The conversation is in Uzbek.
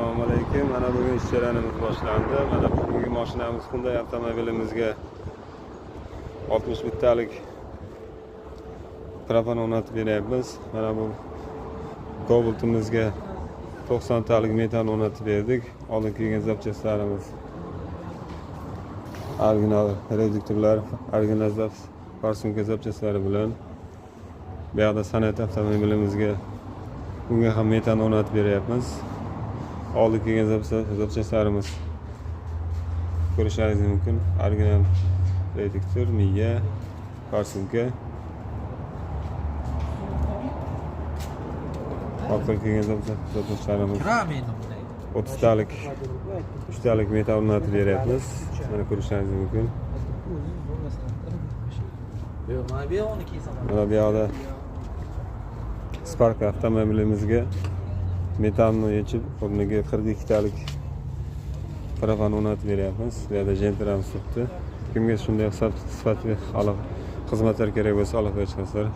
Assalomu alaykum. Mana bugun ish jarayonimiz boshlandi. Mana bugungi mashinamiz Hyundai avtomobilimizga 61 talik propan o'rnatib beryapmiz. Mana bu Cobaltimizga 90 talik metan o'rnatib berdik. Oldin kelgan zapchastlarimiz original reduktorlar, original farsunka zapchastlari bilan. Bu yoqda Sanat avtomobilimizga unga ham metan o'rnatib beryapmiz. Oldin kelgan zapchastlarimiz ko'rishingiz mumkin. Original reduktor, miya, farsunka. Oxir kelgan zapchastlarimiz 30 talik, 3 talik metan o'rnatib beryapmiz. Mana ko'rishingiz mumkin. Mana bu yoqda Spark avtomobilimizga metanni yechib, o'rniga 42 talik propan o'rnatib beryapmiz. Bu yerda jentramiz turibdi. Kimga shunday sifatli xizmatlar kerak bo'lsa, aloqaga chiqasizlar.